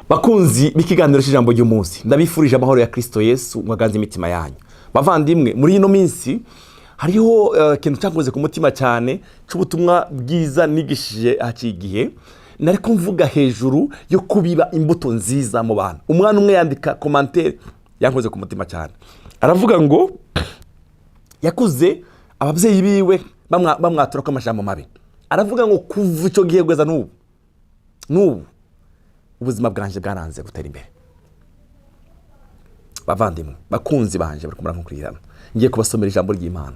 Bakunzi b'ikiganiro cy'ijambo ry'umunsi, ndabifurije amahoro ya Kristo Yesu ngo aganze imitima yanyu. Bavandimwe, muri ino minsi hariho ikintu cyankoze ku mutima cyane cy'ubutumwa bwiza nigishije haciye igihe. Nariko mvuga hejuru yo kubiba imbuto nziza mu bantu. Umwana umwe yandika commentaire yankoze ku mutima cyane, aravuga ngo yakuze ababyeyi biwe bamwatura ko amajambo mabi. Aravuga ngo kuva icyo gihe kugeza n'ubu ubuzima bwanjye bwaranze gutera imbere. Bavandimwe, bakunzi banje bari kumara nkukurikirana, ngiye kubasomera ijambo ry'Imana.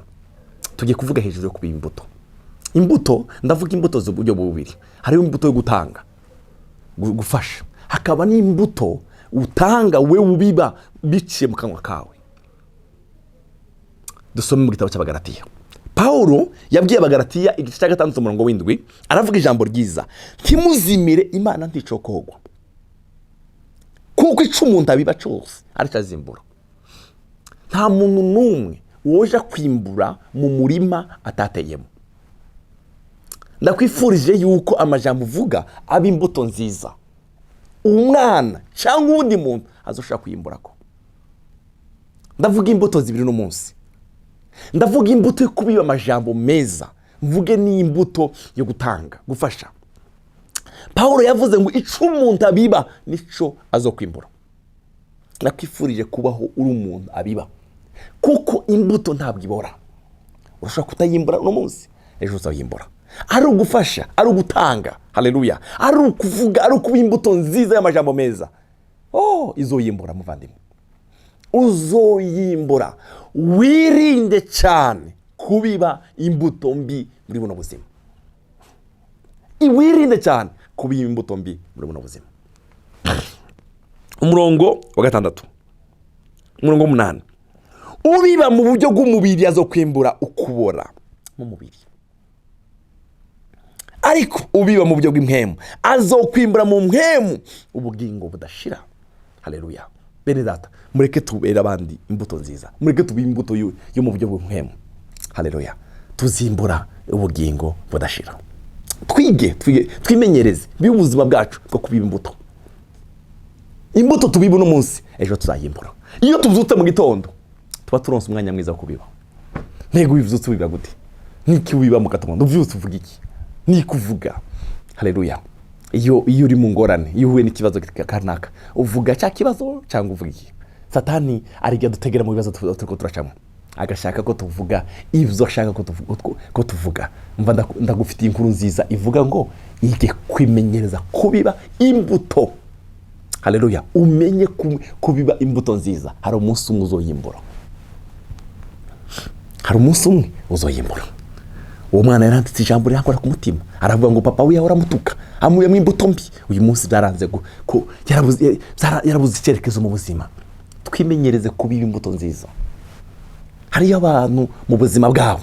Tugiye kuvuga hejuru yo kubiba imbuto. Imbuto, ndavuga imbuto z'uburyo bubiri. Hariho imbuto yo gutanga, gufasha, hakaba n'imbuto utanga we ubiba biciye mu kanwa kawe. Dusome mu gitabo cy'Abagaratiya. Pawulo yabwiye Abagaratiya igice cya 6, umurongo w'7, aravuga ijambo ryiza: "Ntimuzimire, Imana nticokogwa, kuko ico umuntu abiba cyose aricyo azimbura." Nta muntu n'umwe woja kwimbura mu murima atateyemo. Ndakwifurije yuko amajambo uvuga aba imbuto nziza, umwana cyangwa uwundi muntu azoshobora kuyimburako. Ndavuga imbuto zibiri uno munsi. Ndavuga imbuto yo kubiba amajambo meza, mvuge n'imbuto yo gutanga, gufasha. Pawulo yavuze ngo ico umuntu abiba nico azokwimbura. Nakwifurije kubaho uri umuntu abiba, kuko imbuto ntabwo ibora. Urashobora kutayimbura uno munsi, ejo uzayimbura. Ari ugufasha, ari ugutanga, haleluya, ari ukuvuga, ari ukuba imbuto nziza y'amajambo meza, oh, izoyimbura. Muvandimwe, uzoyimbura. Wirinde cyane kubiba imbuto mbi muri buno buzima. Wirinde cyane kubiba imbuto mbi muri buno buzima. Umurongo wa 6, umurongo w'8: "Ubiba mu buryo bw'umubiri azokwimbura ukubora mu mubiri, ariko ubiba mu buryo bw'impwemu azokwimbura mu mpwemu ubugingo budashira." Haleluya! Bene data, mureke tubere abandi imbuto nziza, mureke tube imbuto yo mu buryo bw'impwemu. Haleluya! Tuzimbura ubugingo budashira. Twige, twige, twimenyereze bibe ubuzima bwacu bwo kubiba imbuto. Imbuto tubiba uno munsi, ejo tuzayimbura. Iyo tubyutse mu gitondo, tuba turonse umwanya mwiza wo kubiba. Ntego, ubyutse ubiba gute? Niki wiba mu gatondo? Ubyutse uvuga iki? Niki uvuga? Haleluya! Iyo uri mu ngorane, iyo uhuye n'ikibazo kanaka, uvuga cya kibazo cyangwa uvuga iki? Satani arijya dutegera mu bibazo turiko turacamo, agashaka ko tuvuga ibyo ashaka ko tuvuga. Mva ndagufitiye inkuru nziza ivuga ngo ige kwimenyereza kubiba imbuto. Haleluya! Umenye kubiba imbuto nziza. Hari umunsi umwe uzoyimbura, hari umunsi umwe uzoyimbura. Uwo mwana yaranditse ijambo rirakora ku mutima, aravuga ngo papa we yahora amutuka, amuyemo imbuto mbi. Uyu munsi byaranze ko yarabuze icyerekezo mu buzima. Twimenyereze kubiba imbuto nziza. Hariyo abantu mu buzima bwabo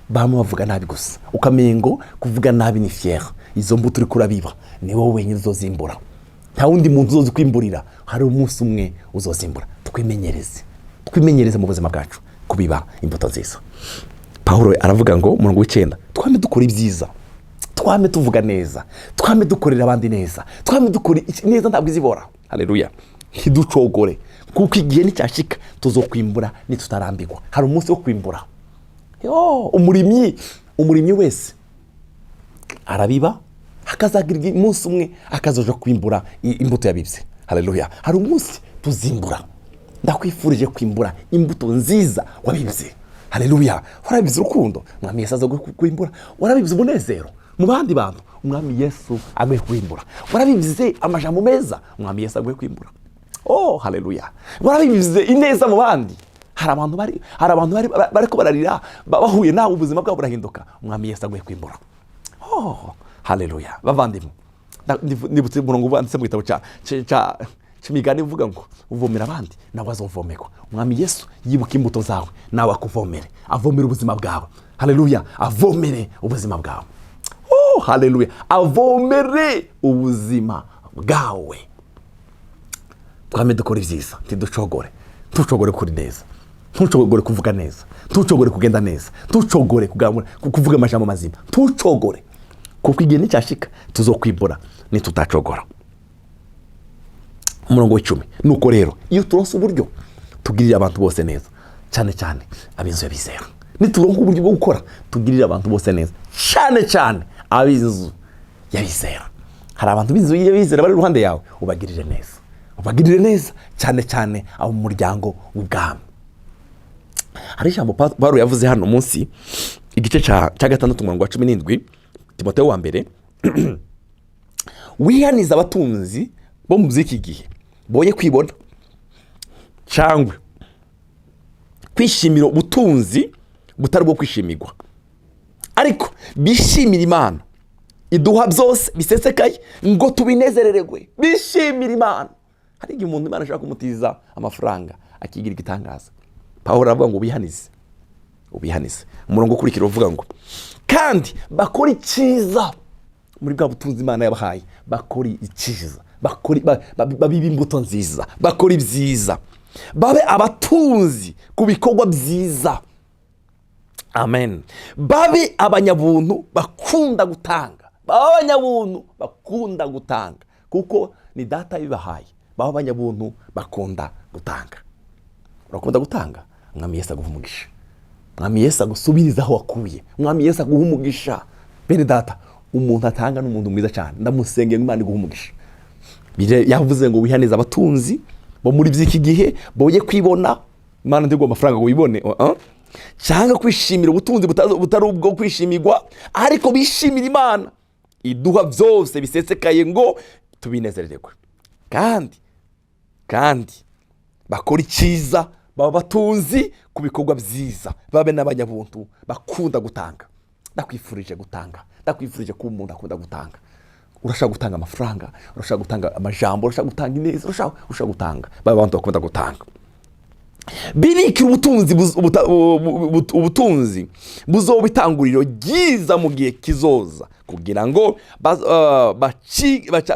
bamwe bavuga nabi gusa, ukamenya ngo kuvuga nabi ni fier. Izo mbuto uri kurabiba ni wowe wenyine uzozimbura, nta wundi muntu uzozi kwimburira. Hari umunsi umwe uzozimbura. Twimenyereze, twimenyereze mu buzima bwacu kubiba imbuto nziza. Pawulo aravuga ngo, umurongo w'9: "Twame dukora ibyiza, twame tuvuga neza, twame dukorera abandi neza, twame dukora neza, ntabwo izibora." Haleluya! "Ntiducogore, kuko igihe nicyashika tuzokwimbura nitutarambirwa." Hari umunsi wo kwimbura. Yo, umurimyi wese arabiba, hakazagira umunsi umwe akazoja kwimbura imbuto yabibye. Haleluya! Hari umunsi tuzimbura. Ndakwifurije kwimbura imbuto nziza wabibye. Haleluya! Warabibye urukundo, Umwami Yesu aza kwimbura. Warabibye umunezero mu bandi bantu, Umwami Yesu aguye kwimbura. Warabibye amajambo meza, Umwami Yesu aguye kwimbura. Oh, haleluya! Warabibye ineza mu bandi. Hari abantu bariko bararira, bahuye nawe ubuzima bwabo burahinduka. Umwami Yesu aguye kwimbura. Oh, haleluya! Bavandimwe, nibutse umurongo wanditse mu gitabo cy'Imigani uvuga ngo uvomera abandi nawe azovomerwa. Umwami Yesu yibuka imbuto zawe, nawe akuvomere, avomere ubuzima bwawe. Haleluya! Avomere ubuzima bwawe. Oh, haleluya! Avomere ubuzima bwawe. Twame dukora ibyiza, ntiducogore. Ntucogore kuri neza, ntucogore kuvuga neza, ntucogore kugenda neza, ntucogore kuvuga amajambo mazima. Ntucogore, kuko igihe nicyashika tuzokwimbura nitutacogora. Umurongo w'icumi: nuko rero iyo turonse uburyo, tugirire abantu bose neza, cyane cyane ab'inzu y'abizera. Nituronka uburyo bwo gukora, tugirire abantu bose neza, cyane cyane ab'inzu y'abizera. Hari abantu b'inzu y'abizera bari iruhande yawe, ubagirire neza, ubagirire neza, cyane cyane abo mu muryango w'ubwami. Hari ijambo Pawulo yavuze hano munsi, igice cya 6, umurongo wa 17, Timoteyo wa mbere: wihaniza abatunzi bo mu by'iki gihe boye kwibona cyangwa kwishimira ubutunzi butari ubwo kwishimirwa, ariko bishimira Imana iduha byose bisesekaye ngo tubinezerererwe. Bishimira Imana. Hari igihe umuntu Imana ashaka kumutiza amafaranga akigira igitangaza. Pawulo aravuga ngo ubihanize, ubihanize. Umurongo ukurikira uvuga ngo kandi bakora icyiza muri bwa butunzi Imana yabahaye, bakora icyiza, babiba imbuto nziza, bakora ibyiza, babe abatunzi ku bikorwa byiza. Amen. Babe abanyabuntu bakunda gutanga, babe abanyabuntu bakunda gutanga, kuko ni Data bibahaye. Babe abanyabuntu bakunda gutanga. Urakunda gutanga? Mwami Yesu aguha umugisha. Mwami Yesu agusubiriza aho wakuye. Mwami Yesu aguha umugisha. Bene Data, umuntu atanga ni umuntu mwiza cyane. Ndamusengeye ngo Imana iguhe umugisha. Yavuze ngo wihanize abatunzi bo muri by'iki gihe boye kwibona. Imana ntiguha amafaranga ngo wibone, cyangwa kwishimira ubutunzi butari ubwo kwishimirwa, ariko bishimira Imana iduha byose bisesekaye ngo tubinezererwe. Kandi bakora icyiza, baba batunzi ku bikorwa byiza, babe n'abanyabuntu bakunda gutanga. Ndakwifurije gutanga, ndakwifurije kuba umuntu akunda gutanga. Urashaka gutanga amafaranga, urashaka gutanga amajambo, urashaka gutanga ineza, urashaka gutanga. Babe abantu bakunda gutanga, bibikira ubutunzi ubutunzi buzoba itanguriro ryiza mu gihe kizoza, kugira ngo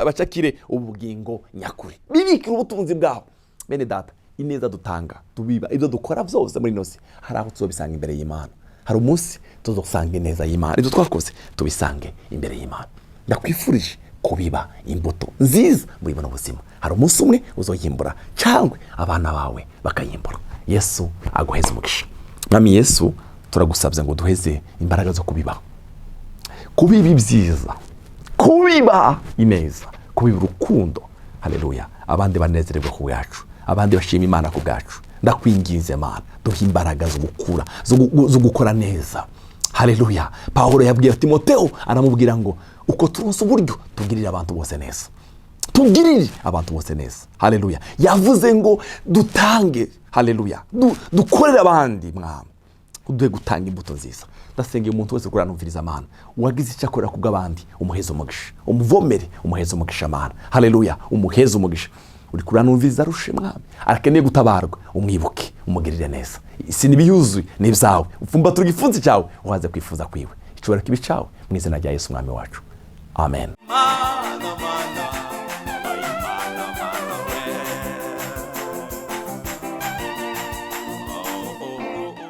bacakire ubugingo nyakuri. Bibikira ubutunzi bwabo. Bene Data, ineza dutanga, tubiba, ibyo dukora byose muri ino si, hari aho tuzobisanga imbere y'Imana. Hari umunsi tuzosanga ineza y'Imana, ibyo twakoze tubisange imbere y'Imana. Ndakwifurije kubiba imbuto nziza muri buno buzima. Hari umunsi umwe uzoyimbura cyangwa abana bawe bakayimbura. Yesu aguheze umugisha. Mwami Yesu, turagusabye ngo duheze imbaraga zo kubiba, kubiba ibyiza, kubiba ineza, kubiba urukundo. Haleluya! Abandi banezererwa ku bwacu, abandi bashima Imana ku bwacu. Ndakwinginze Mana, duhe imbaraga zo gukura, zo gukora neza. Haleluya! Pawulo yabwiye Timoteo, aramubwira ngo uko turonse uburyo, tugirire abantu bose neza, tugirire abantu bose neza. Haleluya! Yavuze ngo dutange. Haleluya! Dukorere abandi. Mwami, uduhe gutanga imbuto nziza. Ndasengeye umuntu wese kuranumviriza. Mana, uwagize icyo akorera ku bw'abandi, umuheze umugisha, umuvomere, umuheze umugisha, Mana. Haleluya! Umuheze umugisha. Uri kuranumviriza arushe, Mwami, arakeneye gutabarwa, umwibuke, umugirire neza. Isi n'ibiyuzuye ni ibyawe. Upfumbatura igipfunsi cyawe, uhaze kwifuza kwiwe. Icyubahiro kibe cyawe, mu izina rya Yesu Umwami wacu, amen. Mana, Mana.